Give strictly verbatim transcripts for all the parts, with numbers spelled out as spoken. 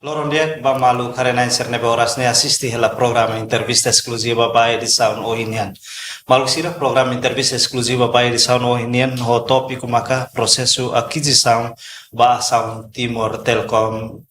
Loron di'ak ba maluk haree-na'in sira ne'ebé oras ne'e asiste hela programa entrevista eskluziva ba edisaun ohin nian. Maluk sira, programa entrevista eskluziva ba edisaun ohin nian ho tópiku maka prosesu akizisaun ba asaun Timor Telecom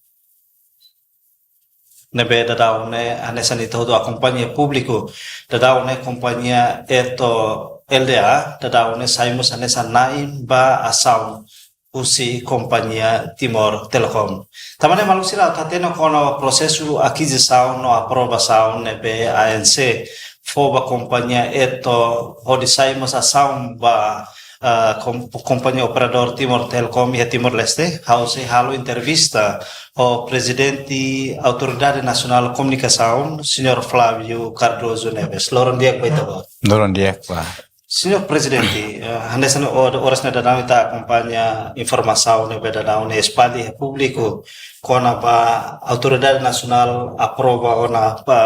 ne'ebé daudaun ne'e hanesan ita hotu akompaña públiku. Daudaun ne'e kompañia Eto L D A daudaun ne'e sai mós hanesan na'in ba asaun husi kompañia Timor Telecom. Tanba ne'e maluk sira atu hatene kona-ba prosesu akizisaun no aprovasaun ne'ebé A N C fó ba kompañia Eto hodi sai mós asaun ba ah, kom-, kompañia operadór Timor Telecom iha Timor-Leste, ha'u sei halo entrevista ho Prezidente Autoridade Nasionál Komunikasaun, Señór Flávio Cardoso Neves. Loron di'ak ba ita-boot. Loron di'ak ba. Señór Prezidente, eh, hanesan o-, oras ne'e daudaun ita akompaña informasaun ne'ebé daudaun ne'e espalla iha públiku kona-ba Autoridade Nasionál aprova ona ba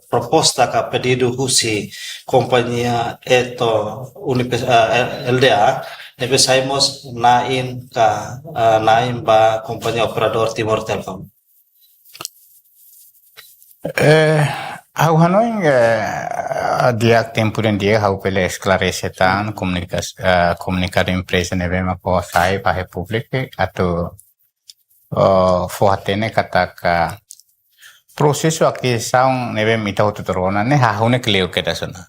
proposta ka pedidu husi kompañia Eto Unipes-, eh, L D A, ne'ebé sai mós na'in ka, eh, na'in ba kompañia operadór Timor Telecom. Eh, ha'u hanoin, eh, di'ak, tempu di'ak ha'u bele esklarese tan komunikas-, eh, komunikadu empreza ne'ebé mak fó sai ba iha públiku atu, eh, fó hatene katak prosesu akizisaun ne'ebé mak ita hotu rona ne'e hahú ne'e kleur kedas ona.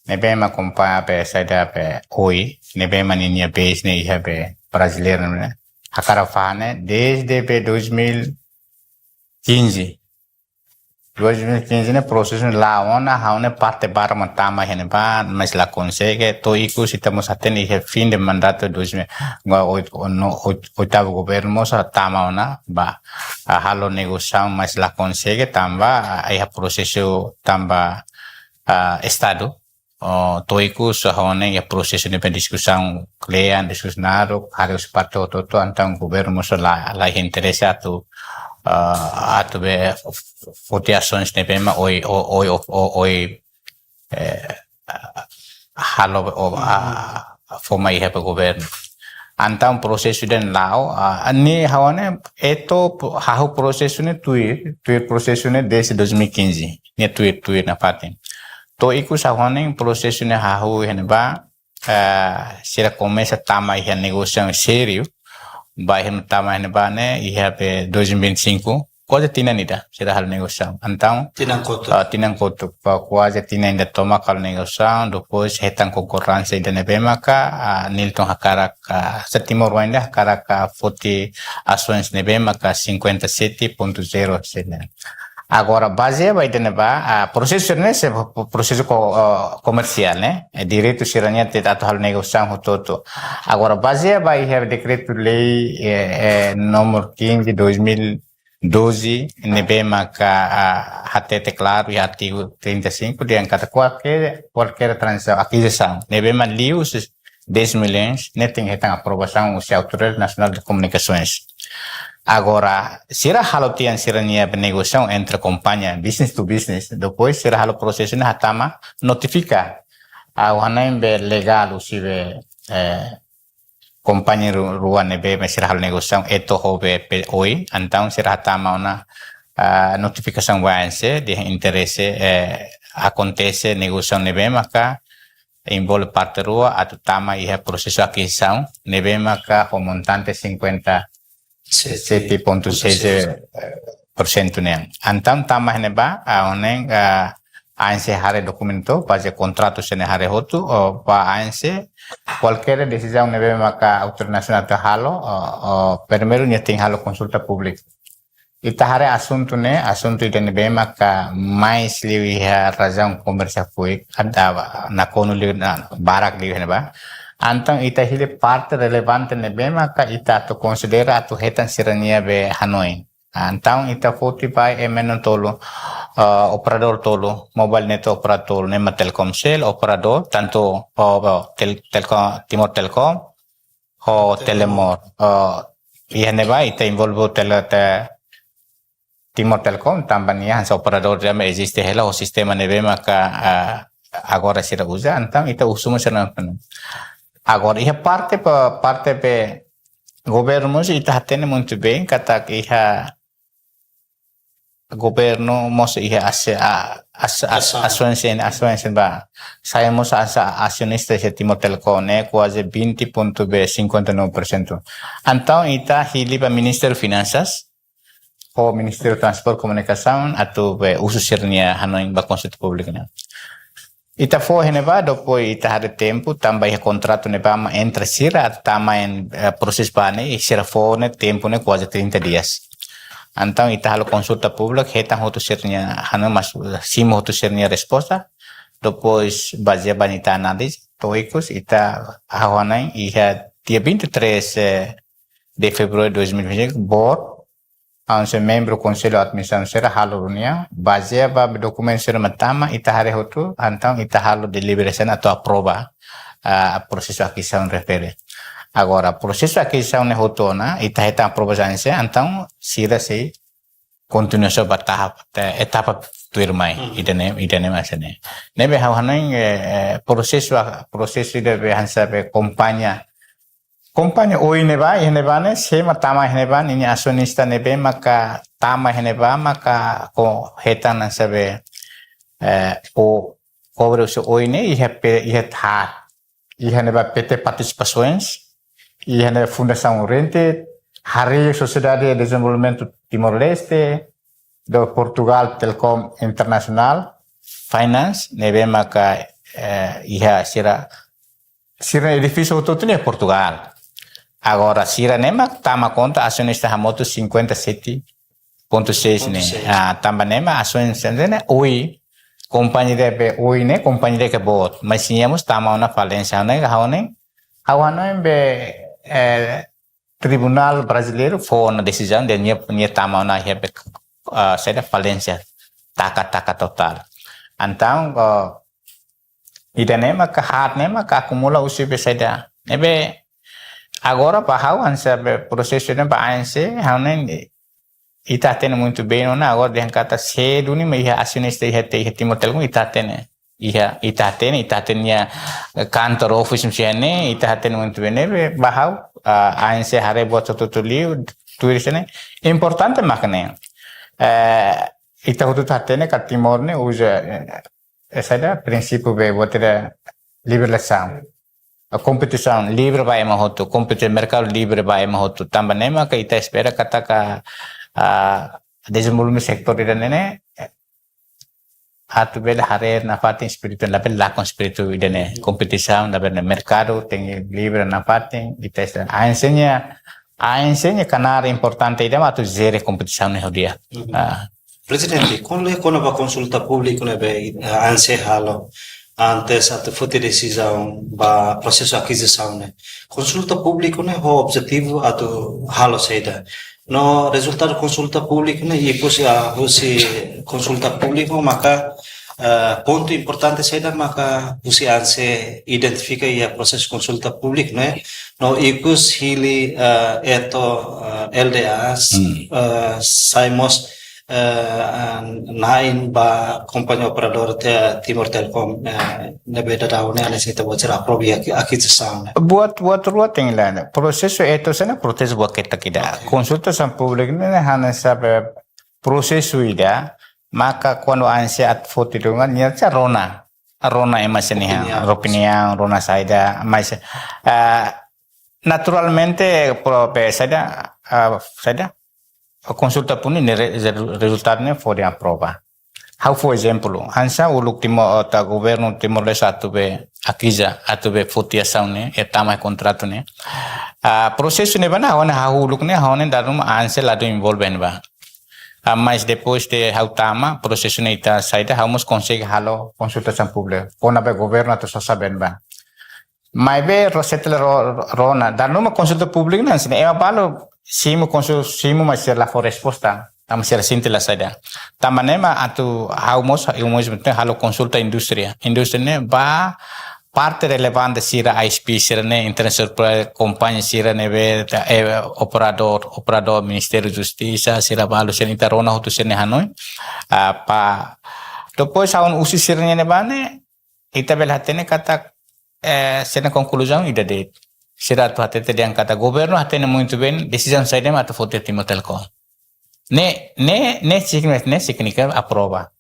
Ne'ebé mak kompañia be saida be Oi, ne'ebé mak ninia base ne'e iha be brasileiru ne'e. Hakarak fó ne'e desde be dois mil e quinze. Dois mil e quinze ne'e prosesu ne'e la'o ona, ha'u ne'e parte barak mak tama iha ne'ebá, mas la konsege, to'o ikus ita mós hatene iha fim de mandato dois mil, agora oit-, no, oit-, oitavu governu mós tama ona, ba, ah, halo negosiasaun, mas la konsege, tanba, ah, iha prosesu tanba, ah, Estadu. Oh, to'o ikus ha'u hanoin iha prosesu ne'ebé diskusaun kle'an, diskusaun naruk, haree husi parte hotu-hotu, entaun governu mós la, la iha interese atu, ah, atu be f-, f-, foti asaun ne'ebé mak Oi, o-, Oi, o-, o-, Oi, eh, halo o, ah, fó mai iha be governu. Entaun prosesu ida-ne'e la'o, ah, ne'e ha'u hanoin Eto p-, hahú prosesu ne'e tuir, tuir prosesu ne'e desde dois mil e quinze, ne'e tuir, tuir nafatin. To'o ikus ha'u hanoin prosesu ne'e hahú iha ne'ebá, eh, sira komesa tama iha negosiasaun sériu, ba iha tama iha ne'ebá ne'e, iha be dois mil e vinte e cinco, kuaze tinan ida, sira halo negosiasaun. Entaun, tinan kotuk. Ah, tinan kotuk, ba kuaze tinan ida tomak halo negosiasaun, depois hetan konkordánsia ida ne'ebé maka, ah, Nilton hakarak, ah, se timoroan ida hakarak, ah, foti asaun ne'ebé maka cinquenta e sete ponto zero sira. Agora, bazeia ba ida-ne'ebá, ah, prosesu ne'e se pro-, prosesu ko-, ah, komersiál, ne'e? Eh, direitu sira-nia atu halo negosiasaun hotu-hotu. Agora, bazeia ba iha dekretu-lei, eh, eh, númeru quinze, dois mil e doze, ne'ebé maka, ah, hatete klaru iha artigu trinta e cinco, dehan katak kualkér, kualkér tranzasaun, akizisaun ne'ebé mak liu husi dez milhões, ne'e tenke hetan aprovasaun husi Autoridade Nasionál de Komunikasoens. Agora, sira halo tiha sira-nia be negosiasaun entre kompañia, business to business, depois sira halo prosesu ne'e hatama notifika. Ha'u hanoin be legál husi be, eh, kompañia ru-, rua ne'ebé mak sira halo negosiasaun Eto ho be, be Oi, entaun sira hatama ona, ah, notifikasaun ba A N C, dehan interese, eh, akontese negosiasaun ne'ebé maka envolve parte rua atu tama iha prosesu akizisaun ne'ebé maka ho montante cinquenta e sete ponto seis, eh, por cento nian. Entaun tama iha ne'ebá, ah, ha'u hanoin, ah, A N C haree dokumentu, bazeia kontratu sira-ne'e haree hotu, oh, ba A N C, kualkér desizaun ne'ebé maka Autoridade Nasionál atu halo, oh, oh, primeiru nia tenke halo konsulta públika. Ita haree asuntu ne'e, asuntu ida ne'ebé maka mais liu iha razaun komersiál foin, atu nakonu liu, na, barak liu iha ne'ebá. Entaun ita hili parte relevante ne'ebé maka ita atu konsidera atu hetan sira-nia be hanoin. Entaun ita foti ba M N O tolu, ah, operadór tolu, mobile network operadór tolu, ne'e mak Telkomcel, operadór, tantu, oh, oh, Tel-, Telkom, Timor Telecom, ho Telemor. Telemor. Oh, iha ne'ebá ita envolve Tele-, Te-, Timor Telecom, tanba nia hanesan operadór ida mak eziste hela ho sistema ne'ebé maka, ah, agora sira uza, entaun ita husu mós sira-nia. Agora, iha parte pa-, parte be governu mós ita hatene muito bem, katak iha governu mós iha ase-, a-, as-, as-, Asaun. Asaun sira, asaun sira ba. Sai mós asa-, asionista iha Timor Telecom ne'e kuaze vinte ponto cinquenta e nove por cento. Entaun ita hili ba Ministériu Finansas, ho Ministériu Transporte Komunikasaun atu be husu sira-nia hanoin ba konsulta públiku ne'e. Ita fó iha ne'ebá, depois ita haree tempu, tanba iha kontratu ne'ebá mak entre sira atu tama iha, eh, prosesu ba ne'e, i sira fó ne'e tempu ne'e kuaze trinta dias. Entaun ita halo konsulta públiku, hetan hotu sira-nia hanoin, mas, eh, simu hotu sira-nia resposta, depois bazeia ba ita análize, to'o ikus ita hahú hanoin iha dia vinte e três, eh, de fevereiro de dois mil e vinte e cinco, boot, hanesan membru Konsellu Administrasaun sira halo reuniaun, bazeia ba dokumentu sira mak tama, ita haree hotu, entaun ita halo deliberasaun atu aprova, ah, prosesu akizisaun refere. Agora, prosesu akizisaun ne'e hotu ona, ita hetan aprova A N C, entaun sira sei kontinua só ba tahap, te-, etapa tuirmai, Hmm. ida-ne'e, ida-ne'e mak hanesan ne'e. Ne'ebé ha'u hanoin, eh, eh, prosesu a-, prosesu ida be hanesan be kompañia kompañia Oi ne'ebá, iha ne'ebá ne'e, sé mak tama iha ne'ebá, ninia asionista ne'ebé maka tama iha ne'ebá, maka ko hetan hanesan be, eh, ko kobre husi Oi ne'e, iha pe-, iha haat, iha ne'ebá P T Participações, iha ne'e Fundasaun Oriente, haree Sosiedade Dezenvolvimentu Timor-Leste, do Portugal Telecom International Finance, ne'ebé maka, eh, iha sira, sira edifísiu hotu-hotu ne'e Portugal. Agora sira ne'e mak tama konta, asionista hamutuk cinquenta e sete ponto seis ne'e. Ponto seis. Ah, tanba ne'e mak asionista ne'e Oi, kompañia ida be Oi ne'e, kompañia ida ke boot. Mas nia mós tama ona falénsia, ne'e, ha'u ne'e, ha'u ne'e be, eh, Tribunál Brasileiru fó ona desizaun de nia, nia tama ona iha be, ah, saida, falénsia taka-taka totál. Entaun, ah, ida-ne'e maka haat ne'e maka akumula husi be saida. Ne'ebé agora ba ha'u hanesan be prosesu ne'e ba A N C, ha'u ne'e ita hatene muitu bem ona, agora dehan katak sé duni mak iha asionista iha te-, iha Timor Telecom, ita hatene. Iha, ita hatene, ita hatene nia, eh, kantor office mesti iha ne'e, ita hatene muitu bem ne'ebé, ba ha'u, ah, A N C haree buat hotu-hotu liu, tuir sira-ne'e. Importante mak ne'e. Eh, ita hotu hatene katak Timor ne'e uza, eh, eh, saida, prinsípiu be buat ida liberalizasaun. A kompetisaun livre ba ema hotu, kompeti-, merkadu livre ba ema hotu. Tanba ne'e maka ita espera katak, ah, dezenvolvimentu setór ida-ne'e ne'e, eh, atu bele haree nafatin espíritu, labele lakon espíritu ida-ne'e, kompetisaun, labele merkadu, tenke livre nafatin, ita espera. A N C nia, A N C nia knaar importante ida mak atu jere kompetisaun ne'e ho di'ak. Mhm. Ah. Prezidente, kona-, kona-ba konsulta públiku ne'ebé, eh, A N C halo antes atu foti desizaun ba prosesu akizisaun ne'e. Konsulta públiku ne'e ho objetivu atu halo saida. No rezultadu konsulta públiku ne'e ikus, ah, husi konsulta públiku maka, eh, pontu importante saida maka husi A N C identifika iha prosesu konsulta públiku ne'e. No ikus hili, eh, eto, eh, L D As, Hmm. eh, sai mós, eh, na'in ba kompañia operadór te-, Timor Telecom, eh, ne'ebé daudaun ne'e, hanesan ita-boot sira aprova iha aki-, akizisaun ne'e. Buat, buat rua tenke la. Prosesu eto sira-ne'e proteje buat ketak ida. Oke. Konsultasaun públika ne'e hanesan be prosesu ida, maka kuandu A N C atu foti dungan, nia sei rona. Rona ema sira-nia, Opiniaun. Opiniaun, rona saida, mas, ah, naturalmente, pro-, be saida, ah, saida, konsulta públiku ne'e re-, re-, rezultadu ne'e fó dehan aprova. Ha'u fó ezemplu, hanesan uluk Timor, ota governu Timor-Leste atu be akiza, atu be foti asaun ne'e, e tama kontratu ne'e. Ah, prosesu ne'ebá ne'e, ha'u ne'e ha'u uluk ne'e, ha'u ne'e dala ruma A N C ladún envolve ne'ebá. Ah, mas depois de ha'u tama, prosesu ne'e ita saida, ha'u mós konsege halo konsultasaun públika. Kona-ba governu atu sosa been ba. Maibé ro-, setelah ro-, ro-, rona, dala ruma konsulta públika ne'e, hanesan ne'e ema balu simu konsul-, simu mas sira la fó resposta, tanba sira sente la saida. Tanba ne'e mak atu ha'u mós, ha'u mós halo konsulta indústria. Indústria ne'e ba parte relevante sira, I S P sira-ne'e, internasionál, kompañia sira ne'ebé, eh, operadór, operadór Ministériu Justisa, sira balu sira ita rona hotu sira-nia hanoin. Ah, pa, depois ha'u husi sira-nia ne'ebá ne'e, ita bele hatene katak, eh, sira-nia konkluzaun ida de'it. Sira atu hatete dehan katak governu hatene muitu been, desizaun saida mak atu foti Timor Telecom. Ne'e, ne'e, ne'e signifika, ne'e signifika aprova.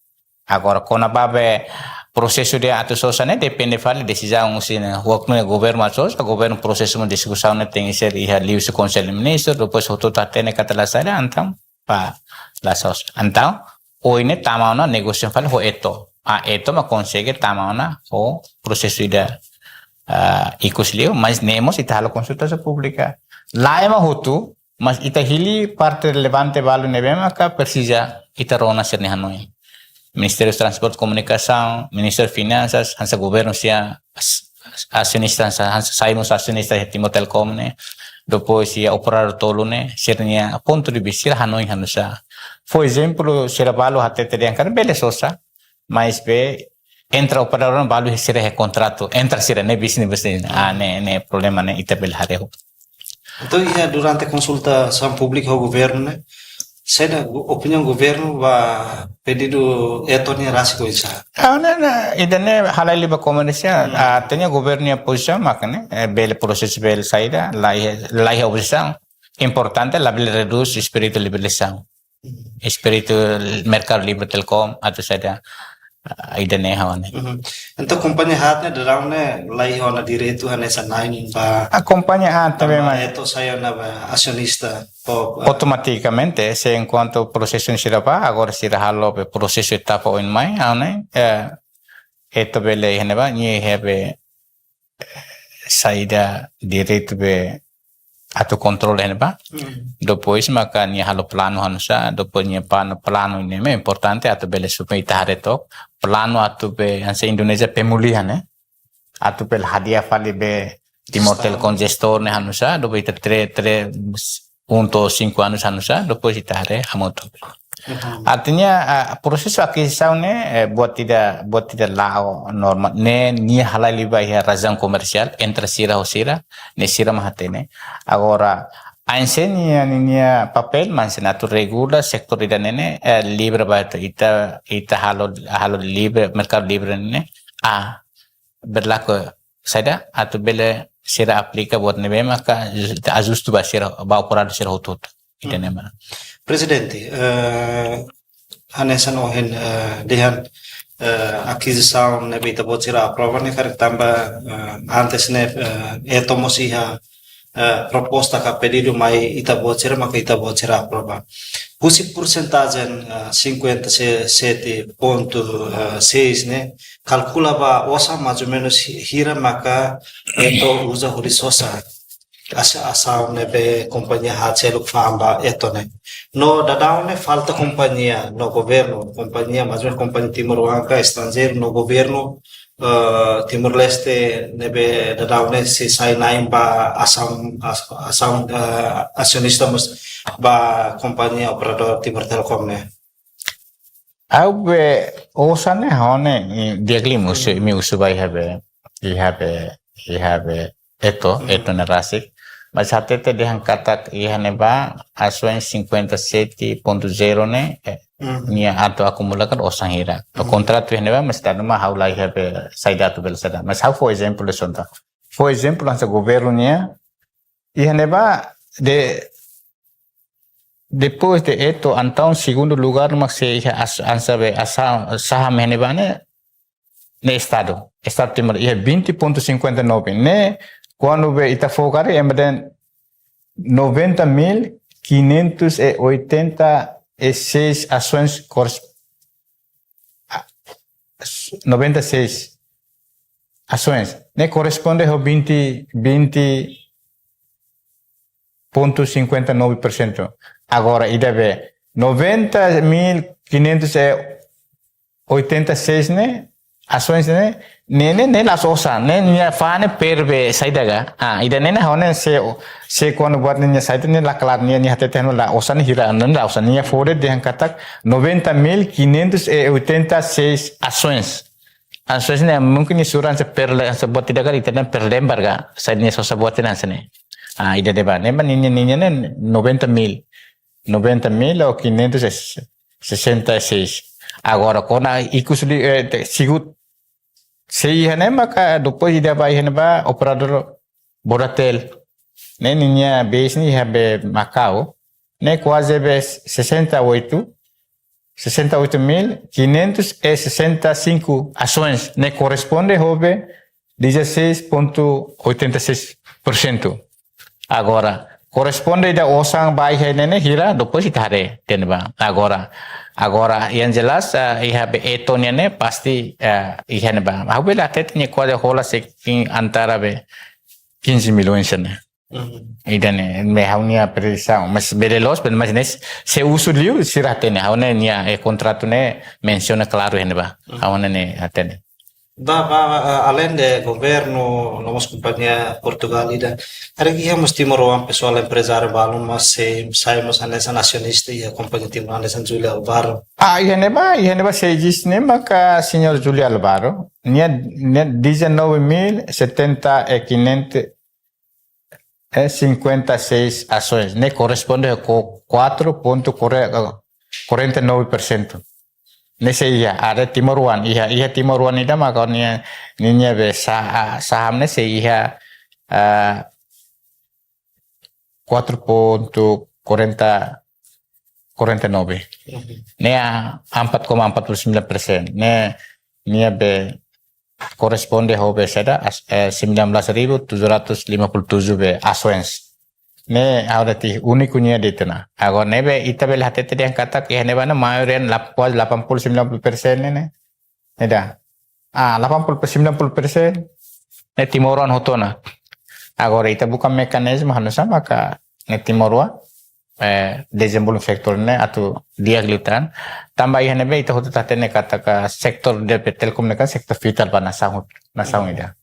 Agora, kona-ba be prosesu ida atu sosa ne'e depende fali desizaun husi ne'e. Waktu ne'e governu atu sosa, governu prosesu mós diskusaun ne'e tenke ser iha liuhusi Konsellu Ministru, depois hotu-hotu hatene katak la saida, entaun ba la sosa. Entaun, ohin ne'e tama ona negosiasaun fali ho Eto. Ah, Eto mak konsege tama ona ho prosesu ida, ah, ikus liu, mas ne'e mós ita halo konsultasaun públika. Lae mak hotu, mas ita hili parte relevante balu ne'ebé maka presiza ita rona sira-nia hanoin. Ministériu Transporte Komunikasaun, Ministériu Finansas, hanesan governu sira as-, asionista, hanesan, hanesan sai mós asionista iha Timor Telecom ne'e, depois iha operadór tolu ne'e, sira-nia pontu de vista, sira hanoin hanesan. Fó ezemplu, sira balu hatete dehan katak bele sosa, mas be entra operadór balu sira iha kontratu, entra sira ne'e bisnis, bisnis. Ah, ne'e, ne'e problema ne'e ita bele haree. Entaun, iha durante konsultasaun públika ho governu ne'e, saida go-, opiniaun governu ba pedidu Eto nian rasik oinsá? Ah, ne'e, ne'e, ida-ne'e halai liu ba komersiál. Hmm. Ah, tenke governu nia pozisaun mak ne'e, eh, bele prosesu bele saida, la iha, la iha objesaun. Importante labele redús espíritu liberalizasaun. Espíritu merkadu livre telekom atu saida, ah, ida-ne'e ha'u hanoin. Mhm. Entaun, kompañia haat ne'e daudaun ne'e la iha ona direitu hanesan na'in ba, a kompañia haat ne'ebé ba mak Eto sai ona ba asionista. Ou, ah, automatikamente, se enkuantu prosesu sira ba, agora sira halo be prosesu etapa oin mai, ha'u hanoin, eh, Eto bele iha ne'ebá, nia iha be saida direitu be atu kontrola iha ne'ebá. Hmm. Depois maka nia halo planu hanesan, depois nia planu, planu ne'e mak importante atu bele supaya ita haree took. Planu atu be hanesan Indonézia pemulihan ne'e. Atu bele hadi'a fali be Timor Telecom jestór ne'e hanesan, depois ita tre, tre, um to'o cinco anos hanesan, depois ita haree hamutuk. Mhm. Artinya, ah, prosesu akizisaun ne'e, eh, buat ida, buat ida la'o normal. Ne'e nia halai liu ba iha razaun komersiál entre sira ho sira, ne'e sira mak hatene. Agora, ANCE nia, nia, nia papél mak hanesan atu regula setór ida-ne'e ne'e, eh, livre ba ita, ita, ita halo, halo livre, merkadu livre ne'e. Ah, berlaku saida, atu bele sira aplika buat ne'ebé maka ajustu ba sira, ba operadór sira hotu-hotu. Ida-ne'e mak. Prezidente, eh, hanesan ohin, eh, dehan, eh, akizisaun ne'ebé ita-boot sira aprova ne'e karik tanba, eh, antes ne'e, eh, Eto mós iha, eh, proposta ka pedidu mai ita-boot sira, maka ita-boot sira aprova. Husi persentajen, eh, cinquenta e sete ponto seis ne'e, kalkula ba osan mais ou menos hi-, hira maka Eto uza hodi sosa as-, asaun ne'ebé kompañia haat seluk fa'an ba Eto ne'e. No daudaun ne'e falta kompañia, no governu, kompañia, mais ou menos kompañia timoroan ka estranjeiru, no governu, eh, Timor-Leste ne'ebé daudaun ne'e sei sai na'in ba asaun, as-, asaun, eh, asionista mós ba kompañia operadór Timor Telecom ne'e. Ha'u be osan ne'e ha'u hanoin, eh, di'ak liu imi husu, hmm, imi husu ba iha be, iha be, iha be Eto, hmm, Eto ne'e rasik. Mas hatete dehan katak iha ne'ebá asaun cinquenta e sete ponto zero ne'e, eh, hmm, nia atu akumula karik osan hira. No, hmm, kontratu iha ne'ebá, mas dala ruma ha'u la iha be saida atu bele saida. Mas ha'u fó ezemplu de sonta. Fó ezemplu hanesan governu nian, iha ne'ebá de, depois de Eto, entaun segundu lugár mak sei iha as-, hanesan be asaun, saham iha ne'ebá ne'e, ne'e Estadu. Estadu Timor iha vinte ponto cinquenta e nove. Ne'e, kuandu be ita fó karik, ema dehan noventa mil quinhentos e oitenta e seis ações cors-, a, noventa e seis ações. Ne'e korresponde ho vinte, vinte ponto cinquenta e nove por cento. Agora, ida be noventa mil quinhentos e oitenta e seis ne'e, ações ne'e, ne'e, ne'e, ne'e la'ós osan, ne'e nia fa'an ne'e per be saida ka. Ah, ida-ne'e ne'e ha'u hanoin se, se kuandu buat ne'e nia saida ne'e la klaru, nia, nia hatete anu la osan ne'e hira, ne'e la osan, nia fó de'it dehan katak noventa mil quinhentos e oitenta e seis ações. Ações ne'e mungkin nia sura hanesan per le-, hanesan buat ida ka, ita dehan per lembar ka, saida nia sosa buat ne'e hanesan ne'e. Ah, ida-ne'ebá, ne'ebá ninia, ninia ne'e noventa mil. Noventa mil ou quinhentos e sessenta e seis. Agora, kona ikus liu, eh, te-, sigut sei iha ne'e maka depois ida ba iha ne'ebá operadór Boratel. Ne'e ninia base ne'e iha be Macau. ne'e kuaze be sessenta e oito, sessenta e oito mil quinhentos e sessenta e cinco ações, ne'e korresponde ho be dezasseis ponto oitenta e seis por cento. Agora, korresponde ida osan ba iha ne'e ne'e hira, depois ita haree, hatene ba. Agora, agora, yang jelas, ah, iha be eto nian ne'e pasti, ah, iha ne'ebá. Ha'u bele hatete nia kuaze hola sei ki'ik antara be quinze milhões ne'e. Mhm. Ida-ne'e, ne'e ha'u-nia previzaun. Mas bele loos, mas ne'e se husu liu, sira hatene. Ha'u-nia, eh, kontratu ne'e mensiona klaru iha ne'ebá. Mhm. Ha'u-nia ne'e hatene. Ba, ba, eh, além de governu, no mós kompañia Portugál ida, karik iha mós timoroan pesoál emprezáriu balu mak sei sai mós hanesan asionista iha kompañia Timor hanesan Júlio Alvaro. Ah, iha ne'ebá, iha ne'ebá sei eziste ne'e maka señór Júlio Alvaro. Nia, nia dezanove mil setenta e quinhentos e cinquenta e seis ações, ne'e korresponde ho quatro ponto quarenta e nove por cento. Ne'e sei iha, haree timoroan, iha, iha timoroan ida maka nia, ninia be sa-, ah, saham ne'e sei iha, ah, quatro ponto quarenta, quarenta e nove. Mhm. Ne'e, ah, empat koma empat puluh sembilan persen. Ne'e, nia be korresponde ho be saida, as-, eh, sembilan belas ribu tujuh ratus lima puluh tujuh be ações. Ne'e ha'u hatete úniku nia de'it ona. Agora ne'ebé ita bele hatete dehan katak iha ne'ebá ne'e maioria lap-, kuaze delapan puluh sembilan puluh persen ne'e, ne'e. Ne'e ida. Ah, delapan puluh, sembilan puluh persen ne'e timoroan hotu ona. Agora ita buka mekanizmu hanesan maka ne'e timoroan, eh, dezenvolve sektór ne'e atu di'ak liután. Tanba iha ne'ebé ita hotu hatene katak sektór de telekomunikasaun sektór vitál ba nasaun, nasaun ida.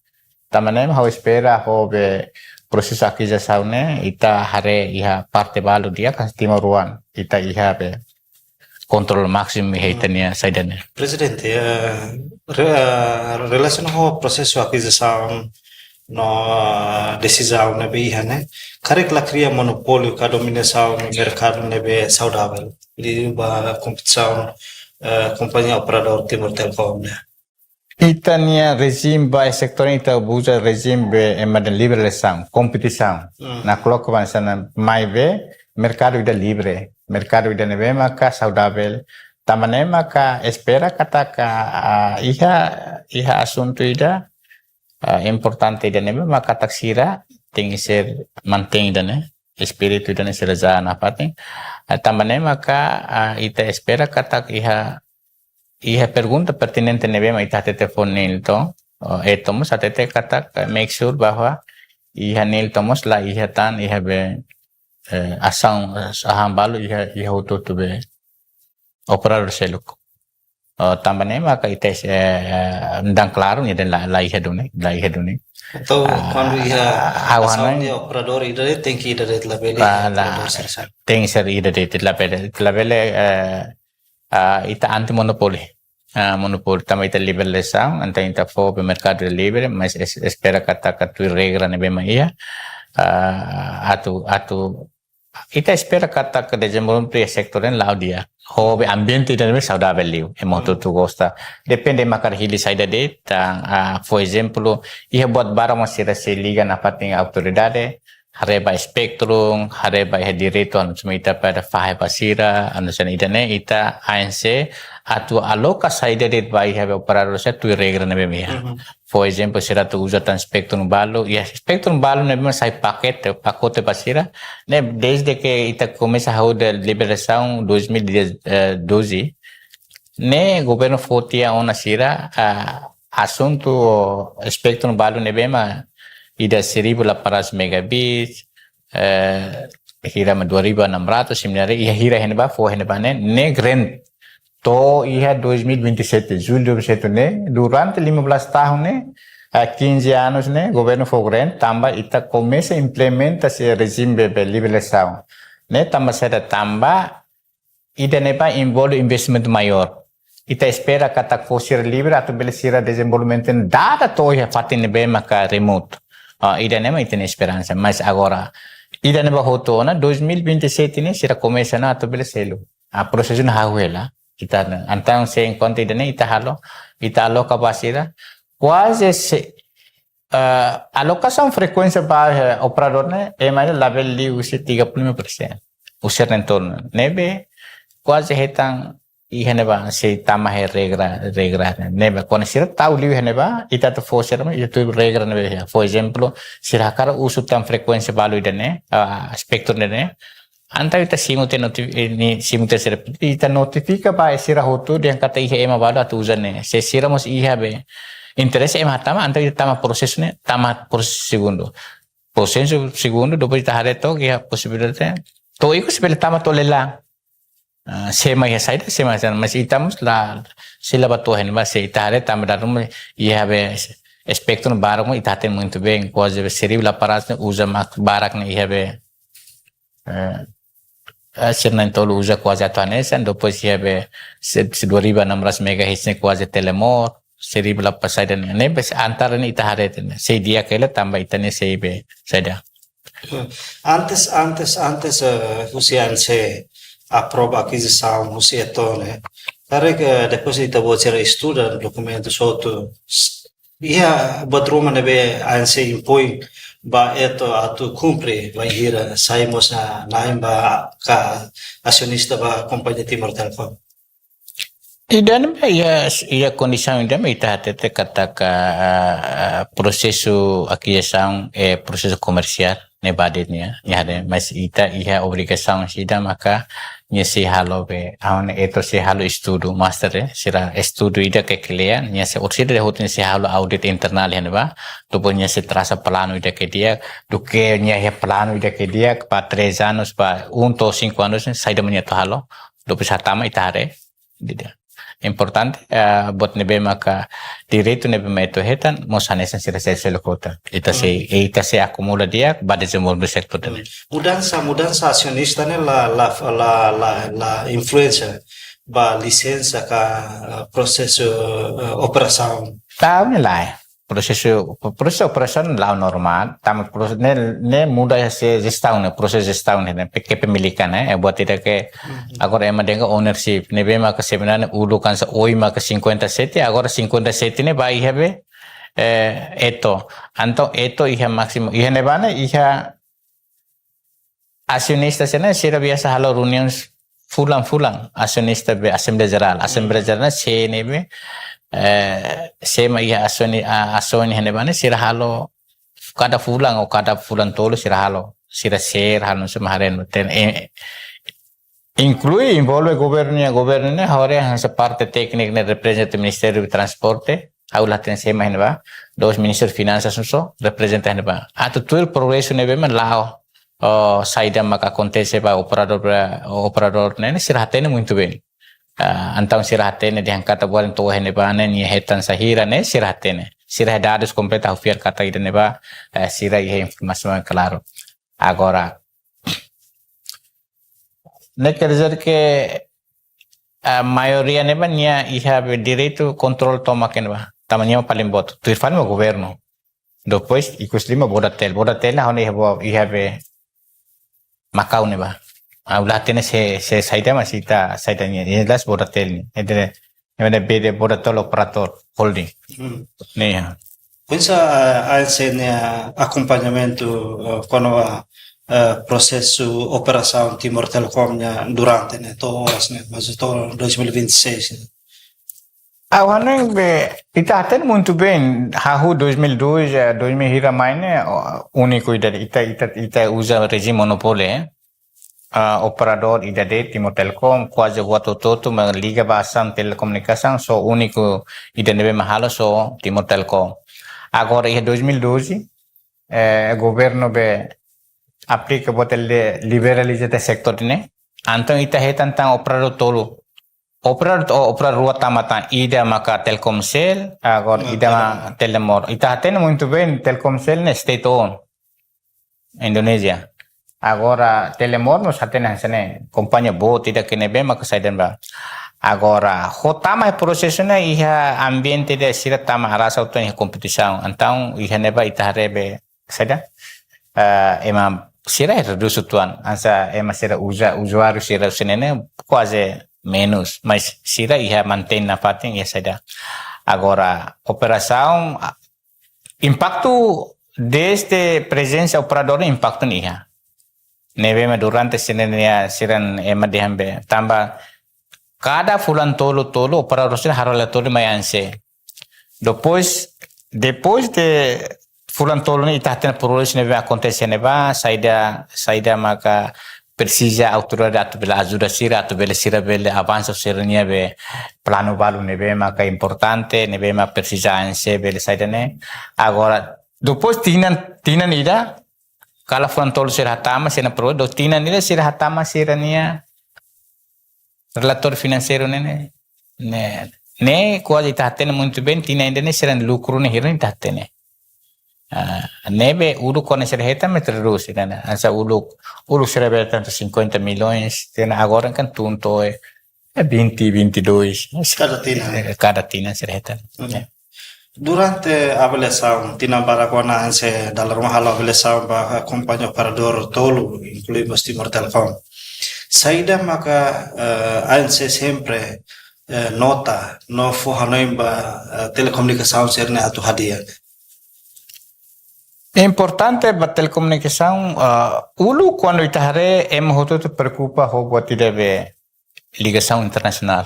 Tanba ne'e ha'u espera ho be prosesu akizisaun ne'e ita haree iha parte balu di'ak, kan timoroan ita iha be kontrolu másimu iha ita-nia saida ne'e. Prezidente, eh, re-, eh, relasiona ho prosesu akizisaun no, eh, desizaun ne'ebé iha ne'e, karik la kria monopóliu ka dominasaun merkadu ne'ebé saudavel liu ba kompetisaun, eh, kompañia operadór Timor Telecom ne'e. Ita-nia rejime ba sektór ita uza rejime be ema dehan liberalizasaun, kompetisaun. Hmm. Nakloke hanesan ne'e maibé merkadu ida livre, merkadu ida ne'ebé maka saudavel. Tanba ne'e maka espera katak, ah, iha, iha asuntu ida, ah, importante ida ne'ebé maka katak sira tenke ser mantein ida-ne'e, espíritu ida-ne'e sira iha nafatin. Ah, tanba ne'e maka, ah, ita espera katak iha, iha pergunta pertinente ne'ebé mak ita hatete fó Nilton, oh, Eto mós hatete katak, eh, make sure bahwa iha Nilton mós la iha tan, iha be, eh, asaun, eh, saham balu iha, iha hotu-hotu be operadór seluk. Oh, tanba ne'e maka ita, eh, dehan klaru nia dehan la, la iha duni, la iha duni. Entaun, ah, kuandu iha, ah, ha'u asaun hanoin nia operadór ida de'it tenke ida de'it, labele, ah, la, operadór sira seluk. Tenke ser ida de'it, labele, labele, eh, ah, ita anti monopóliu. Ah, monopóliu tanba ita liberalizasaun, entaun ita fó be merkadu livre, mas es-, espera katak tuir regra ne'ebé mak iha, ah, atu, atu, ita espera katak dezenvolvimentu iha sektór ne'e la'o di'ak. Ho be ambiente ida ne'ebé saudavel liu, ema hotu-hotu gosta. Depende mak hili saida de'it, tan, ah, por ezemplu, iha buat barak mak sira sei liga nafatin autoridade, haree ba spektrum, haree ba iha direitu, anu, hanesan ita para fahe ba sira, anu, hanesan ida-ne'e ita A N C atu aloka saida de'it ba iha be operadór sira tuir regra ne'ebé mak iha. Mhm. Por ezemplu, sira atu uza tan spektrum balu, iha spektrum balu ne'ebé mak sai pakete, pakote ba sira, ne'e desde ke ita komesa hahú de liberalizasaun dois mil e dez, eh, doze, ne'e governu fó tiha ona sira, ah, asuntu spektrum balu ne'ebé mak ida seribu delapan ratus megabits, eh, hira mak dua ribu enam ratus, similar, iha hira iha ne'ebá, fó iha ne'ebá ne'e, ne'e grant. To'o iha dois mil e vinte e sete, jullu dois mil e vinte e sete ne'e, durante lima belas tahun ne'e, ah, quinze anos ne'e, governu fó grant, tanba ita komesa implementa sei rejime be, be liberalizasaun. Ne'e tanba saida, tanba ida-ne'ebá envolve investimentu maiór. Ita espera katak fó sira livre atu bele sira dezenvolvimentu dada to'o iha fatin ne'ebé maka remote. Ah, ida-ne'e mak ita-nia esperansa. Mas agora, ida-ne'ebá hotu ona, dois mil e vinte e sete ne'e sira komesa ona atu bele selu. Ah, prosesu ne'e hahú hela. Ita, entaun se enkuantu ida-ne'e ita halo, ita aloka ba sira, kuaze se, eh, alokasaun frekuénsia ba, eh, operadór ne'e, ema ne'e labele liu husi tiga puluh lima persen. Husi sira na'in-tolu ne'ebé kuaze hetan iha ne'ebá sei tama iha regra, regra ne'ebá. Kuandu sira tau liu iha ne'ebá, ita atu fó sira, ita tuir regra ne'ebá. Por ezemplu, sira hakarak uza tan frekuénsia balu ida-ne'e, ah, spektrum ida-ne'e. Entaun ita simu tiha noti-, eh, ne'e simu tiha sira, ita notifika ba sira hotu dehan katak iha ema balu atu uza ne'e. Se sira mós iha be interese ema hatama, entaun ita tama prosesu ne'e, tama prosesu segundu. Prosesu segundu, depois ita haree to'ok iha posibilidade. To'o ikus bele tama to'o lela'e. Ah, sé mak iha saida, sé mak iha saida, mas ita mós la, sei la ba to'o iha ne'ebá, se ita haree tanba dala ruma iha be spektrum barak mak ita hatene muito bem, kuaze be seribu laparas ne'e uza mak barak ne'e iha be, eh, eh, sira na'in-tolu uza kuaze atu hanesan, depois iha be se, se dua ribu enam ratus megahertz ne'e kuaze Telemor, seribu laparas saida ne'e, ne'e be antara ne'e ita haree tiha ne'e, sei di'ak hela tanba ita-nia sei be saida. Antes, antes, antes, eh, husi ANC aprova akizisaun husi Eto ne'e. Karik, eh, depois ita-boot sira estuda dokumentus hotu, s-, iha buat ruma ne'ebé ANC impoin ba Eto atu kumpre, bainhira sai mós, ah, na'in ba ka asionista ba kompañia Timor Telecom. Ida-ne'e iha, iha kondisaun ida-ne'e ita hatete katak, ah, prosesu akizisaun, eh, prosesu komersiál ne'ebá de'it nia, nia haree, mas ita iha obrigasaun ida maka nia sei halo be, aun Eto sei halo estudu master, eh, sira estudu ida ke kle'an, nia sei orsida de hotu nia sei halo audit internál iha ne'ebá, depois nia sei trasa planu ida ke di'ak, duké nia iha planu ida ke di'ak, ba três anos, ba um to'o cinco anos, saida mak nia atu halo, depois hatama ita haree. Ida-ne'e importante, eh, buat ne'ebé maka direitu ne'ebé mak Eto hetan, mós hanesan sira seluk-seluk hotu. Ita sei, ita sei akumula di'ak ba dezenvolve setór ida-ne'e. Mudansa, mudansa asionista ne'e la, la, la, la, la influénsia ba lisensa ka, eh, prosesu, eh, operasaun. La'o ne'e lae. Prosesu, prosesu operasaun la'o normál, tanba prosesu ne'e, ne'e muda iha jestaun ne'e, prosesu jestaun ne'e, ne'e, kepemilikan ne'e, eh, buat ida ke agora ema dehan ownership, ne'ebé maka sebenarnya uluk hanesan oin maka cinquenta e sete, agora cinquenta e sete ne'e ba iha be, eh, Eto. Entaun Eto iha másimu, iha ne'ebá ne'e, iha asionista sira-ne'e sira biasa halo reuniaun fulan-fulan, asionista be Asembleia Jerál. Asembleia Jerál ne'e sé ne'ebé, eh, sé mak iha asaun, a-, asaun iha ne'ebá ne'e sira halo kada fulan ou kada fulan tolu sira halo. Sira share halo, sira haree no ten, eh, inklui envolve governu nian, governu nian ha'u haree hanesan parte tékniku ne'e reprezenta Ministériu Transporte, ha'u la hatene sé mak iha ne'ebá, depois Ministériu Finansas mós reprezenta iha ne'ebá. Atu tuir progresu ne'ebé mak la'o, oh, saida mak akontese ba operadór, ba operadór ne'e, ne'e sira hatene muito bem. Ah, entaun sira hatene dehan katak buat ida to'o iha ne'ebá ne'e, nia hetan saida ne'e, sira hatene. Sira iha dadus kompletu, ha'u fiar katak ida-ne'ebá, eh, sira iha informasaun klaru. Agora, ne'e quer dizer que a maioria ne'ebá nia iha be direitu kontrola tomak iha ne'ebá. Tanba nia paling boot. Tuir fali mak governu. Depois, ikus liu mak Bodatel. Bodatel ne'e ha'u-nia iha be, iha be Makau ne'ebá. Ha'u la hatene sé, sé saida, mas ita saida nia. Jelas Bodatel ne'e. Ede, ede B D Bodatel Operator Holding. Hmm. Ne'e, ya. Oinsá, eh, A N C nia akompañamentu, eh, kona-ba, eh, prosesu operasaun Timor Telecom nian durante ne'e, to'o oras ne'e, mas to'o dois mil e vinte e seis ne'e. Ha'u hanoin be, ita hatene muito bem, hahú dois mil e dois, eh, dois mil hira mai ne'e, ó, úniku ida, ita, ita, ita uza rejime monopólio, eh. Ah, operadór ida de'it Timor Telecom, kuaze buat hotu-hotu mak liga ba asaun telekomunikasaun, só úniku ida ne'ebé mak halo só Timor Telecom. Agora, iha dois mil e doze, eh, governu be aplika buat ida liberaliza tiha setór ne'e. Entaun ita hetan tan operadór tolu. Operadór, o-, operadór rua tama tan, ida maka Telkomcel, agora ida mak Telemor. Ita hatene muito bem, Telkomcel ne'e state owned, Indonézia. Agora Telemor mós hatene hanesan ne'e, kompañia boot ida ke ne'ebé maka saida ba. Agora, ho tama prosesu ne'e iha ambiente ida sira tama arasa utan iha kompetisaun. Entaun, iha ne'ebá ita haree be saida? Eh, ema sira redús uitoan, hanesan ema sira uza, uzuáriu sira husi ne'e ne'e kuaze menus, mas sira iha mantein nafatin iha saida. Agora, operasaun, ah, impaktu desde prezensa operadór impaktu ne'e iha. Ne'ebé mak durante sira-nia, sira-nia ema dehan be. Tanba kada fulan tolu tolu operadór sira halo relatóriu mai ANCE. Depois, depois de fulan tolu ne'e ita hatene problema ne'ebé akontese ne'ebá, saida, saida maka presiza autoridade atu bele ajuda sira, atu bele sira bele avansa sira-nia be planu balu ne'ebé maka importante, ne'ebé maka presiza ANCE bele saida ne'e. Agora, depois tinan, tinan ida, kala fulan tolu sira hatama, sira-nia problema, depois tinan ida sira hatama sira-nia relatóriu finanseiru ne'e, ne'e, ne'e, ne'e kuaze ita hatene muito bem, tinan ida ne'e sira-nia lukru ne'e hira ne'e ita hatene. Ah, ne'ebé uluk kuandu sira hetan mak redús, ne'e, ne'e. Hanesan uluk, uluk sira be hetan cinquenta milhões, ne'e, agora kan tun to'o, eh, vinte, vinte e dois. Kada tinan. Eh, kada tinan sira hetan. Oke. Durante avaliasaun, tinan barak ona ANCE dala ruma halo avaliasaun ba kompañia operadór tolu, inklui mós Timor Telecom. Saida maka, eh, ANCE sempre, eh, nota, no fó hanoin ba, eh, telekomunikasaun sira-ne'e atu hadi'a? Importante ba telekomunikasaun, eh, uluk kuandu ita haree ema hotu-hotu preokupa ho buat ida be ligasaun internasionál.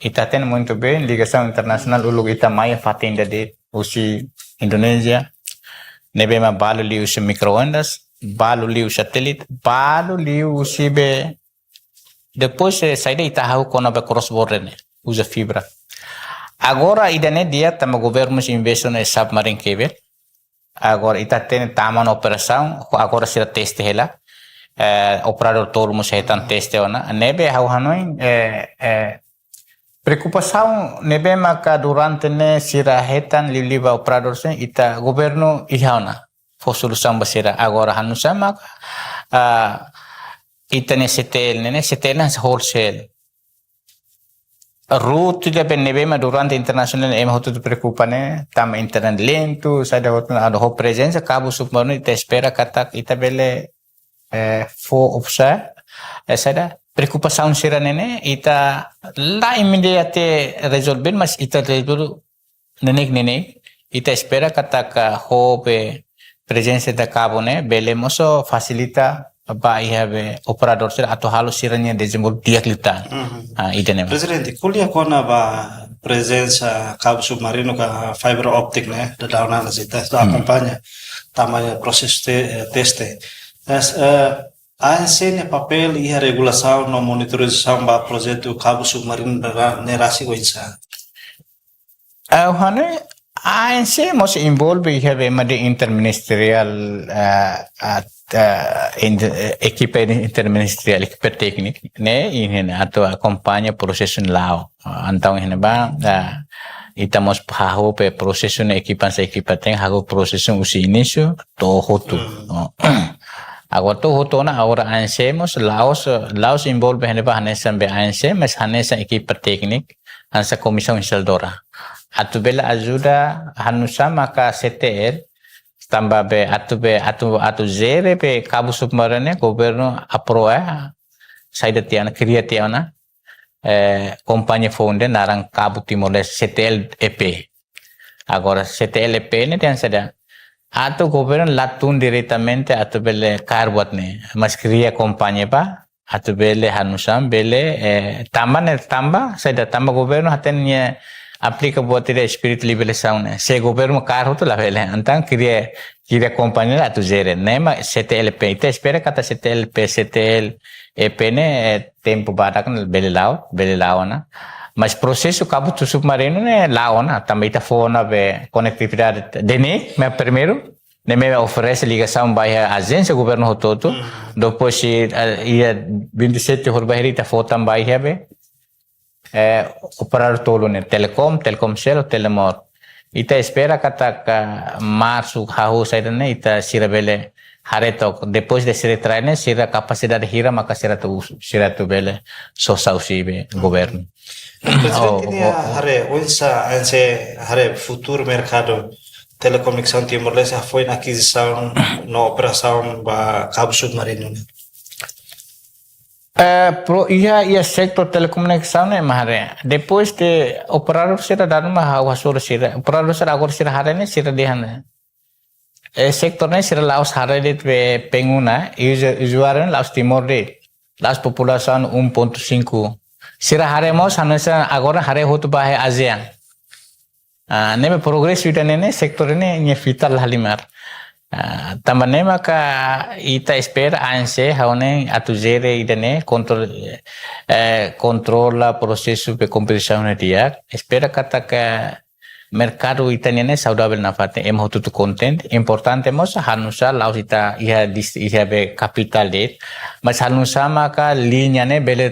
Ita hatene muito bem, ligasaun internasionál uluk ita mai fatin ida de'it husi Indonézia, ne'ebé mak balu liu husi mikroondas, balu liu satélite, balu liu husi be. Depois, eh, saida ita hahú kona-ba cross border ne'e, uza fibra. Agora ida-ne'e di'ak tanba governu mós investe ona submarine cable. Agora ita hatene tama ona operasaun, agora sira teste hela. Eh, operadór tolu mós hetan teste ona. Ne'ebé ha'u hanoin, eh, eh, preokupasaun ne'ebé maka durante ne'e sira hetan liuliu ba operadór sira, ita governu iha ona fó solusaun ba sira. Agora hanu'usá maka, ah, ita-nia C T L ne'e, ne'e C T L ne'e wholesale. Rute ida be ne'ebé mak durante internasionál ema hotu-hotu preokupa ne'e, tanba internet lentu, saida hotu, atu ho prezensa kabu submarinu, ita espera katak ita bele, eh, fó opsa, eh, saida, preokupasaun sira-ne'e ne'e, ita la imediate rezolve, mas ita rezolve neineik-neineik, ita espera katak ho be prezensa ida kabu ne'e, bele mós fasilita ba iha be operadór sira atu halo sira-nia dezenvolve di'ak liután. Mhm. Ah, ida-ne'e mak. Prezidente, ko'alia kona-ba prezensa kabu submarinu ka fiber optic ne'e, daudaun ona sira ita Hmm. akompaña tama ona prosesu te-, eh, teste. Mas, eh, ANCE nia papél iha regulasaun no monitorizasaun ba projetu kabu submarinu ne'e ra-, ne'e rasik oinsá? Ah, ha'u hanoin, ANCE mós envolve iha be ema ida interministeriál, ah, ah, ah, in-, eh, ekipa interministeriál, ekipa téknika, ne'e, iha ne'e atu akompaña prosesu ne'e la'o. Ah, entaun iha ne'ebá, ah, ita mós hahú be prosesu ne'e ekipa, se ekipa tenke hahú prosesu husi inísiu to'o hotu. Hmm. Oh. Agora to'o hotu ona, agora ANCE mós la'ós, la'ós envolve iha ne'ebá hanesan be ANCE, mas hanesan ekipa téknika, hanesan komisaun instaladora. Atu bele ajuda hanu'usá maka C T L, tanba be atu be, atu, atu jere be kabu submarinu, governu aprova, eh, saida tiha ona, kria tiha ona, eh, kompañia foun ida naran Kabu Timor-Leste, C T L E P. Agora, C T L E P ne'e dehan saida, atu governu la tun diretamente atu bele kaer buat ne'e, mas kria kompañia ba, atu bele hanu'usá, bele, eh, tanba ne'e, tanba, saida, tanba governu hatene nia aplika buat ida espíritu liberalizasaun ne'e. Se governu kaer hotu labele, entaun kria, kria kompañia atu jere. Ne'e mak C T L P, ita espera katak C T L P, C T L E P ne'e, eh, tempu badak ne'e bele la'o, bele la'o ona. Mas prosesu kabu tu submarinu ne'e la'o ona, tanba ita fó ona be konektividade de ne'e, mak primeiru, ne'e mak oferese ligasaun ba iha ajénsia governu hotu-hotu. Hmm. Depois se, eh, iha vinte e sete hor ba ita fó tan ba iha be, eh, operadór tolu ne'e, Telecom, Telkomsel, Telenor. Ita espera katak marsu hahú saida ne'e, ita sira bele haree took. Depois de sira trai ne'e, sira kapasidade hira maka sira atu uza, sira atu bele sosa husi be governu. Prezidente, oh, nia oh, oh. Haree, oinsá ANCE haree futuru merkadu telekomunikasaun Timor-Leste, hafoin akizisaun no operasaun ba kabu submarinu ne'e? Eh, pro, iha, iha setór telekomunikasaun ne'e mak haree. Depois de operadór sira dadaun mak ha'u hasoru sira. Operadór sira agora sira haree ne'e sira dehan ne'e. eh, setór ne'e sira la'ós haree de'it be PNUD ona, usu-, usuáriu ne'e la'ós Timor de'it. La'ós populasaun um ponto cinco. Sira haree mós, hanesan agora haree hotu ba iha ASEAN. Ah, ne'ebé progresu ida-ne'e ne'e, setór ne'e nia vital halimar. Ah, tanba ne'e maka ita espera ANC ha'u hanoin atu jere ida-ne'e kontrol, eh, kontrola prosesu be kompetisaun ne'e di'ak. Espera katak merkadu ita-nian ne'e saudavel nafatin, ema hotu-hotu kontente. Importante mós halo nu'usá la'ós ita iha dis-, iha be kapitál de'it. Mas halo nu'usá maka liña ne'e bele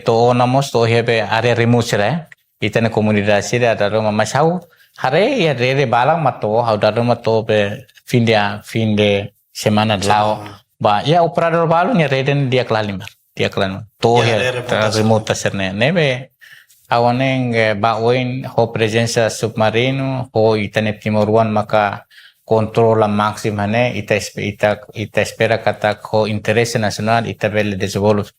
to'o ona mós to'o iha be área remotu sira, eh. Ita-nia komunidade sira dala ruma, mas ha'u haree iha rede barak mak to'o, ha'u dala ruma to'o be fim de, fim de semana la'o. Semana. Ba, iha operadór balu nia rede ne'e di'ak lahalimar, di'ak lahalimar. To'o iha, iha rede remota, remota sira-ne'e. Ne'ebé ha'u hanoin, eh, ba oin ho prezensa submarinu, ho ita-nia timoroan maka kontrola másimu ne'e, ita espe-, ita, ita espera katak ho interese nasionál, ita bele dezenvolve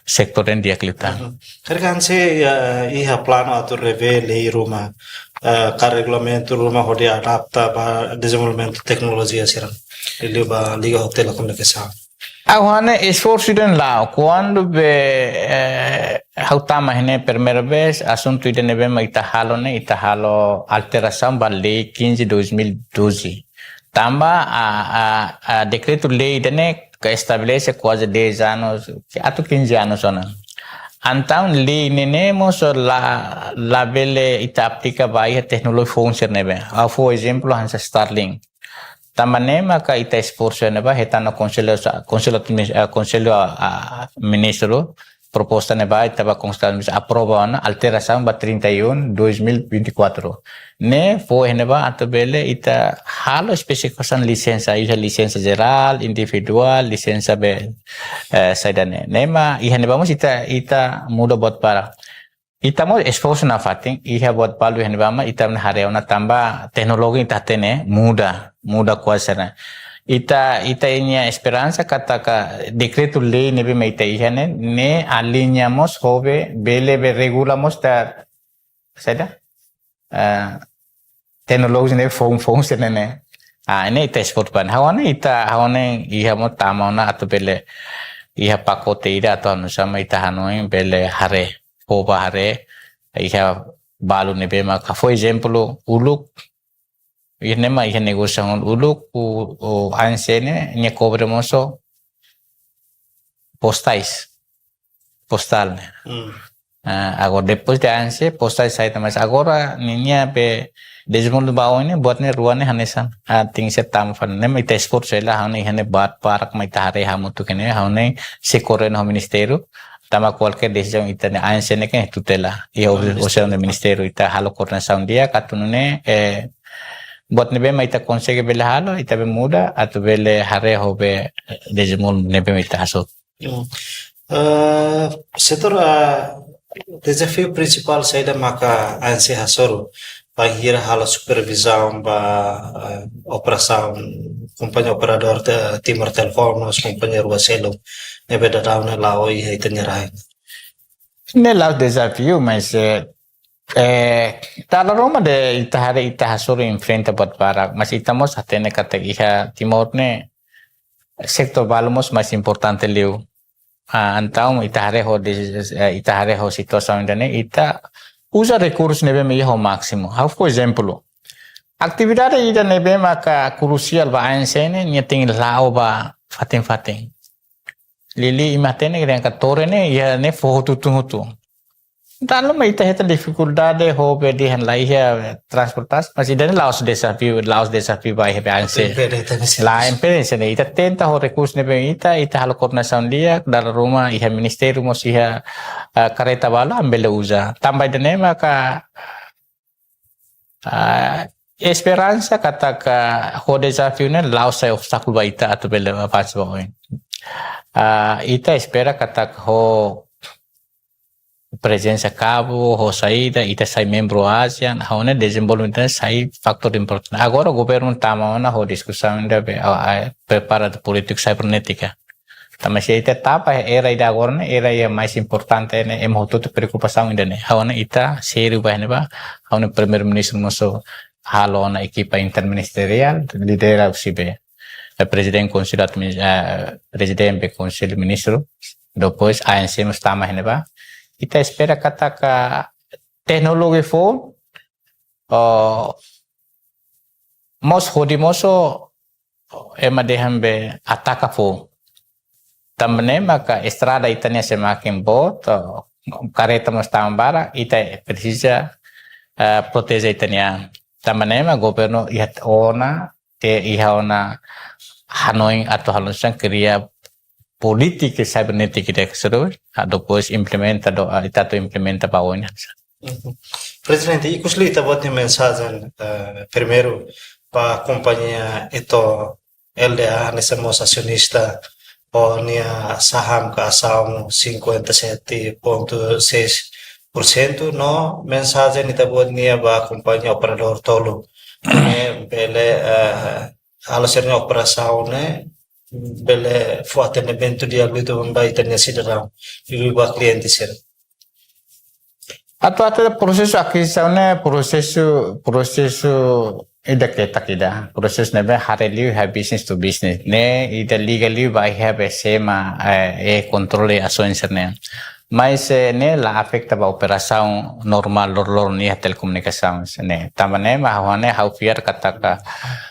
setór ne'e di'ak liután. Mhm. Karik ANC, eh, iha planu atu revee lei ruma, eh, ka regulamentu ruma hodi adapta ba dezenvolvimentu teknolojia sira. Liuliu ba liga ho telekomunikasaun. Ha'u hanoin esforsu ida-ne'e la'o. Kuandu be, eh, ha'u tama iha ne'e primeira vez, asuntu ida ne'ebé mak ita halo ne'e, ita halo alterasaun ba lei quinze dois mil e doze. Tanba a, a, a dekretu-lei ida-ne'e ke estabelese kuaze dez anos, atu quinze anos ona. Entaun lei ne'e ne'e mós la, labele ita aplika ba iha teknolojia foun sira ne'ebé. Ha'u fó ezemplu hanesan Starlink. Tanba ne'e maka ita esforsu ne'ebá hetan ona konsellu sa-, konsellu adminis-, eh, konsellu, ah, ministru, proposta ne'ebá ita ba konsellu adminis-, aprova ona alterasaun ba trinta e um dois mil e vinte e quatro. Ne'e fó iha ne'ebá atu bele ita halo espesifikasaun lisensa, iha lisensa jerál, individuál, lisensa be, eh, saida ne'e. Ne'e mak iha ne'ebá mós ita, ita muda buat barak. Ita mós esforsu nafatin, iha buat balu iha ne'ebá mak ita haree ona tanba teknolojia ita hatene muda, muda kuaze sira. Ita, ita-nia esperansa katak dekretu-lei ne'ebé mak ita iha ne'e, ne'e aliña mós ho be, bele be regula mós ita, saida? Eh, teknolojia ne'e foun, foun sira-ne'e. Ah, ne'e ita esforsu ba ne'e. Ha'u hanoin ita, ha'u hanoin iha mós tama ona atu bele iha pakote ida atu halo nu'usá mak ita hanoin bele haree, fó ba haree, iha balu ne'ebé maka, fó ezemplu, uluk, iha ne'e mak iha negosiasaun uluk, o, o ANC ne'e, nia kobre mós ho postais, postál ne'e. Hmm. Ah, agora depois de ANC, postais sai também. Agora, ninia be dezenvolve ba oin ne'e, buat ne'e rua ne'e hanesan. Ah, tenke ser tama fali. Ne'e mak ita esforsu hela, ha'u hanoin iha ne'e buat barak mak ita haree hamutuk ne'e, ha'u hanoin sei koordena ho ministériu. Tanba kualkér desizaun ita-nia ANC ne'e kan tutela. Iha, ah, obje-, ministériu, objesaun de ministériu, ita halo koordenasaun di'ak, atu nune'e, eh, buat ne'ebé mak ita konsege bele halo, ita bele muda, atu bele haree ho be, eh, dezenvolve ne'ebé mak ita hasoru. Hmm. Eh, setór, eh, dezafiu prinsipál saida maka ANC hasoru bainhira halo supervizaun ba, eh, operasaun kompañia operadór Te-, Timor Telecom no kompañia rua seluk ne'ebé daudaun ne'e la'o iha ita-nia rain. Ne'e la'ós dezafiu, mas, eh, eh, dala ruma de'it ita haree ita hasoru enfrenta buat barak, mas ita mós hatene katak iha Timor ne'e setór balu mós mais importante liu. Ah, entaun ita haree ho de-, eh, ita haree ho situasaun ida-ne'e, ita uza rekursu ne'ebé mak iha ho másimu. Ha'u fó ezemplu. Atividade ida ne'ebé maka krusiál ba ANC ne'e, nia tenke la'o ba fatin-fatin. Liuliu imi hatene ke dengka torre ne'e, iha ne'e foho tutun hotu. Dala ruma ita hetan difikuldade ho be dehan la iha transportasi, mas ida-ne'e la'ós dezafiu, la'ós dezafiu ba iha be ANC. Impede ita ne'e. La impede sira-ne'e. Ita tenta ho rekursu ne'ebé ita, ita halo koordenasaun di'ak, dala ruma iha ministériu mós iha, ah, karreta balu ami bele uza. Tanba ida-ne'e maka, ah, esperansa katak ho dezafiu ne'e la'ós sai obstákulu ba ita atu bele avansa ba oin. Ah, ita espera katak ho prezensa kabu, ho saida, ita sai membru ASEAN, ha'u hanoin dezenvolvimentu sai fatór importante. Agora governu tama ona ho diskusaun ida be, a, a, prepara polítika sibernétika. Tanba se ita tapa era ida agora ne'e, era ida mais importante ne'e, ema hotu-hotu preokupasaun ida-ne'e. Ha'u hanoin ita sériu ba ne'ebá, ha'u hanoin Primeiru-Ministru mós, halo ona ekipa interministeriál, lidera husi be, eh, prezidente konsellu admi-, eh, prezidente be konsellu ministru, depois A N C mós tama iha ne'ebá. Ita espera katak teknologia foun, oh, mós hodi mosu ema dehan be ataka foun. Tanba ne'e maka estrada ita-nian semakin boot, oh, karreta mós tama barak, ita presiza, eh, proteje ita-nian. Tanba ne'e mak governu iha ona, te iha ona hanoin atu halo sang kria polítika cybernética ida ke seru, ah, depois implementa do, ah, ita atu implementa ba oin. Mhm. Prezidente, ikus liu ita-boot nia mensajen, eh, primeiru ba kompañia Eto L D A, hanesan mós asionista, ho nia saham ka asaun cinquenta e sete ponto seis por cento, no mensajen ita-boot nia ba kompañia operadór tolu. Ne'e bele, eh, halo sira-nia operasaun ne'e, bele fó atendimentu di'ak liután ba ita-nia sidadaun, liuliu ba kliente sira. Atu, atu prosesu akizisaun ne'e, prosesu, prosesu ida ketak ida. Prosesu ne'ebé haree liu iha business to business. Ne'e ida liga liu ba iha be sé mak, eh, eh, kontrola asaun sira-ne'e. Mas, eh, ne'e la afeta ba operasaun normál loroloron iha telekomunikasaun ne'e. Tanba ne'e mak ha'u hanoin, ha'u fiar katak,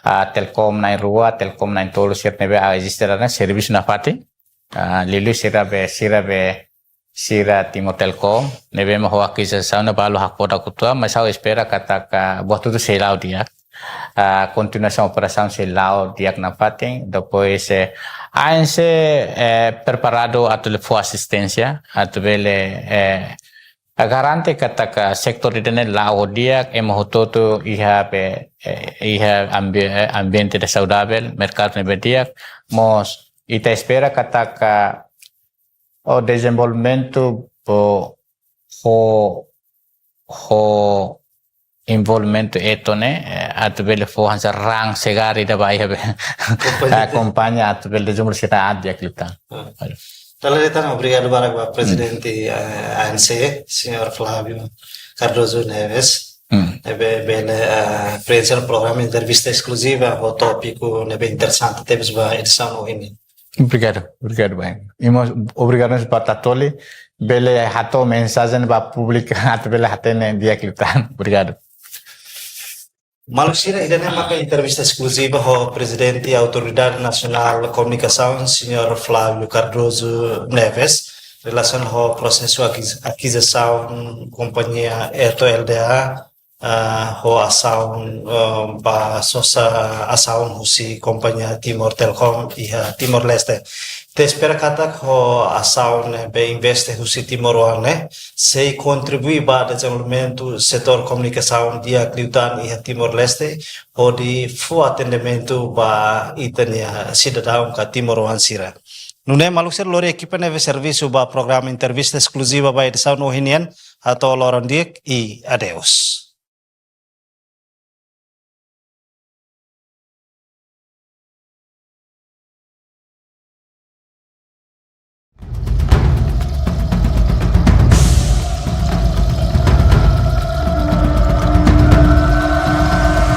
ah, Telkom na'in-rua, Telkom na'in-tolu sira ne'ebé eziste ona servisu nafatin. Ah, liuliu sira be, sira be, sira Timor Telecom, ne'ebé mak ho akizisaun ne'e balu hakfodak uitoan, mas ha'u espera katak buat hotu sei la'o di'ak. Ah, kontinuasaun operasaun sei la'o di'ak nafatin, depois, eh, A N C, eh, preparadu atu fó asisténsia, atu bele, eh, garante katak setór ida-ne'e la'o di'ak, ema hotu-hotu iha be, eh, iha ambi-, eh, ambiente ida saudavel, merkadu ne'ebé di'ak, mós ita espera katak, oh, dezenvolvimentu ho, ho, ho envolvimentu Eto ne'e, eh, atu bele fó hanesan raan segar ida ba iha be, kompañia, ah, kompañia atu bele dezenvolve sira-nia an di'ak liután. Ah. Dala ida tan, obrigadu barak ba, hmm, prezidente, eh, A N C, señór Flávio Cardoso Neves. Hmm. Ne'ebé bele, eh, prensa programa entrevista eskluziva ho tópiku ne'ebé interesante tebes ba edisaun ohin. Obrigadu, obrigadu barak. I mós obrigadu mós ba Tatoli, bele hato'o mensajen ba públiku atu bele hatene di'ak liután. Obrigadu. Maluk sira, ida-ne'e maka entrevista eskluziva ho Prezidente Autoridade Nasionál Komunikasaun, señór Flávio Cardoso Neves, relasaun ho prosesu akiz-, akizisaun kompañia Eto L D A, ah, ho asaun, ah, ba sosa asaun husi kompañia Timor Telecom iha Timor-Leste. Ita espera katak ho asaun ne'ebé investe husi timoroan ne'e, sei kontribui ba dezenvolvimentu setór komunikasaun di'ak liután iha Timor-Leste, hodi fó atendimentu ba ita-nia sidadaun ka timoroan sira. Nune'e maluk sira, lori ekipa ne'ebé servisu ba programa entrevista eskluziva ba edisaun ohin nian, hato'o loron di'ak i adeus.